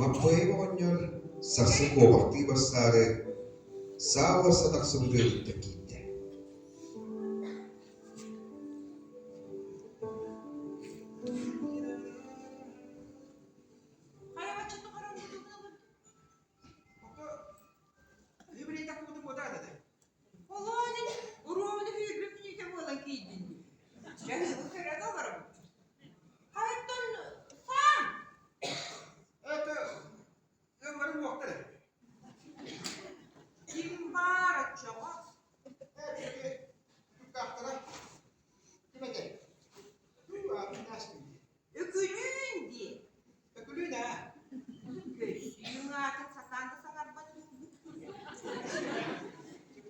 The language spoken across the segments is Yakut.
Маппыайап оҕонньор сарсын куобахтыы барсаары саа уларса тахсыбыт ыалыттан киирдэ. Холуонун уруобуну сүүрбүт мүнүүтэ буолан киирдин дии. Дьаһыыбы көрөн олоробут. Хайаттан саам! Это ыалларым уохтар ээ. Ким баар оччоҕо? Ээ, туккаахтара. Ким этэ? Туу, аатын аастым дии. Өкүлүүн дии. Өкүлүүн аа. Көссүүҥ аатын сатаан да саҥарбат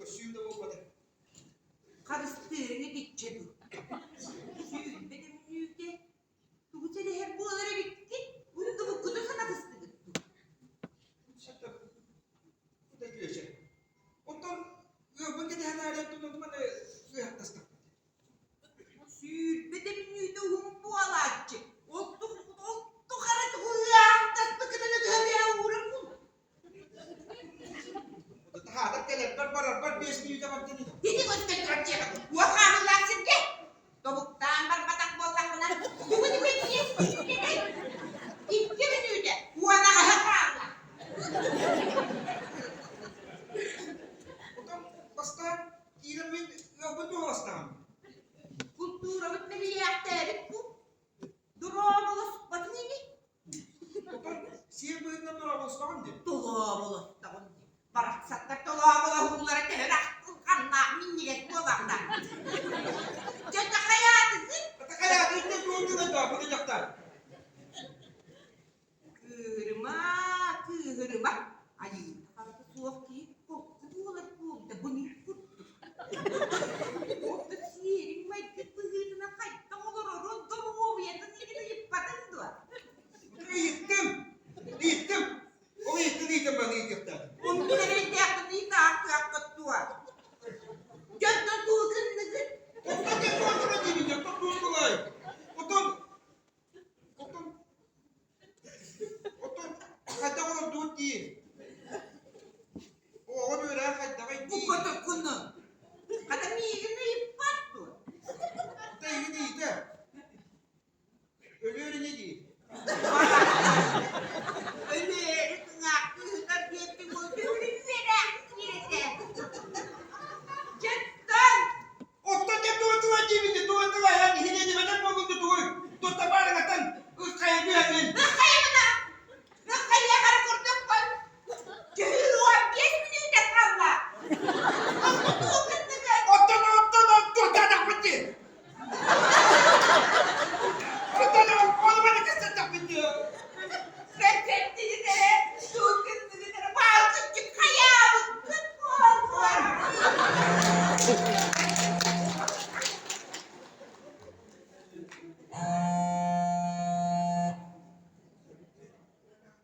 Көссүүм да буолбата. Харыстыырыҥ итиччэ дуу. 20 да мүнүүтэ тугу сэлэһэр буолар эбиккит? Умнубуккутун санатыстыгыт дуу? Оттон ыалбын кэтэһэн аарыйан туннутум аны ыаһахтастым. 20 да мүнүүтэ уһун буолааччы. Ол ол тухары тугу ыаһахтаспыккытын ытыһа уурар буолуо. Таһаатар кэлэрбэр барарбар 5 мүнүүтэ бардын ини. Ити көстөн турар дьиэҕэ туох хаалыылаах сиргэ? Тобуктаан барбатах буоллаххына, тугу түмэтиниэс кэтэй? 2 мүнүүтэ 18 хаалла. Потом бастаан киирэн мин ыалбын туһаластаҕым. Култуурабыт мэлийээхтээбит бу. Дорооболоспотуҥ ини. Оттон сиэр быһыытынан дорооболостоҕум дии. Толооболостоҕум дии. Барахсаттар толооболоһуулара төһө да ахтылҕаннаах минньигэс буолаахтаах. Дьэ, хайаатыгын? Хайаатыгын туох гынайдаах бу дьахтар? Кыыһырыма, кыыһырыма. Айыыта харата суох киһи холку буолар буолбута бу курдук. Орто сиэриҥ майгыт быһыытынан хайдах олорорун доруобуйатын сигин ыйыппатыҥ дуо? Ыйыттым, ыйыттым. Ол ыйыттын ыйытан баран ыйытыахтаах. Оннук эрэйдээххин ыйытаахтыаххыт дуо? Дьонтон тугу гынныгыт? Оттон дьэ туох гына диибин, оттон туох гынай? Оттон Оттон оттон хайдах олордубут дии? Оҕо үөрэҕэ хайдаҕый дии? Букатыккыны. Хата миигин ыйыппат дуо? Оттон эйигин ыйыта. Өлүөр ини дии. Өлөөрү тыҥаах кыыһыгар биэрдиҥ ол төгүрүк үөрээх киирэтэ. Дьэттэн! Оттон дьэ тугу туга диибин дии, тугу туга эн иһилиэтибэтэх буоллун да тугуй? Тутта баарыҥаттан ыкхайа түһэҥҥин. Ыкхайабына! Ыкхайыахара курдукпун. Түһүү 15 мүнүүтэ хаалла. Онно тугу гынныгыт? Оттон оттон туохтаатахпыт дии. Оттон ону маны кэстэтэхпит дии. Бэркэттигит эрэ, тугу гынныгыт эрэ, баалгыччыт хайаабыккыт буолуо.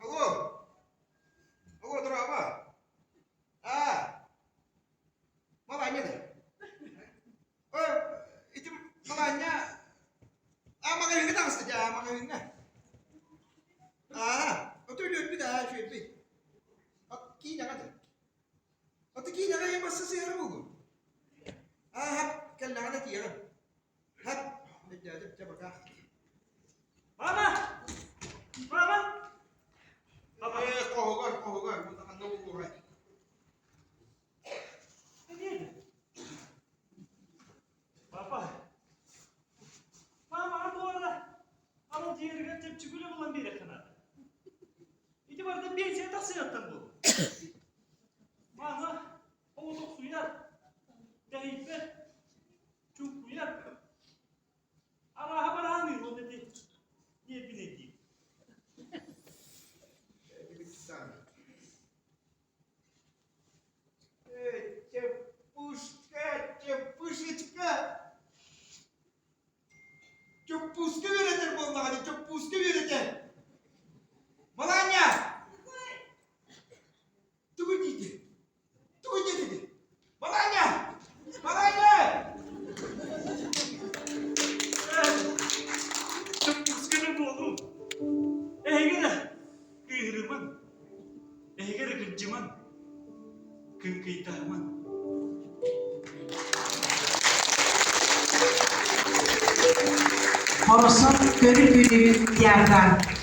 Алло. Алло, дорогой. А, Маланья да. Э, ити Маланья а маҕаһыыҥҥа таҕыста дьэ, а маҕаһыыҥҥа. Аа, ото өлүөрбүт аа, үчүгэйбит. Киинэҕэ да. Ото киинэҕэ ийэм басса сыһара буолуо. Аа, хап, кэллэҕинэ тиийэҕин. Хап, өйдөөтүм, дьэ пока. Мама! Мама! Папа! Ээ, хоһугар, хоһугар, ханна буолуоҕай? Папа! Мамаҕа туора анал дьиэлэригэр чэпчэки үлэ булан биэриэххэ наада. Ити барыта пенсия тахсыахтан буолуо. Мама оҕотохсуйар, тэһийбэт, чуҥкуйар. Арааһа барааныыр уонна ити ньиэрбинэйдиир. Э, чепушка, чепушечка! Чоппууска үөрэтэр буоллаҕа дии, чоппууска үөрэтэр! Малаанньа! Тугу диэтэ? Тугу диэтэ? Малаанньа! Малаанньа! Кыҥкыйдааман. Хоросо көрү-күлүү театр.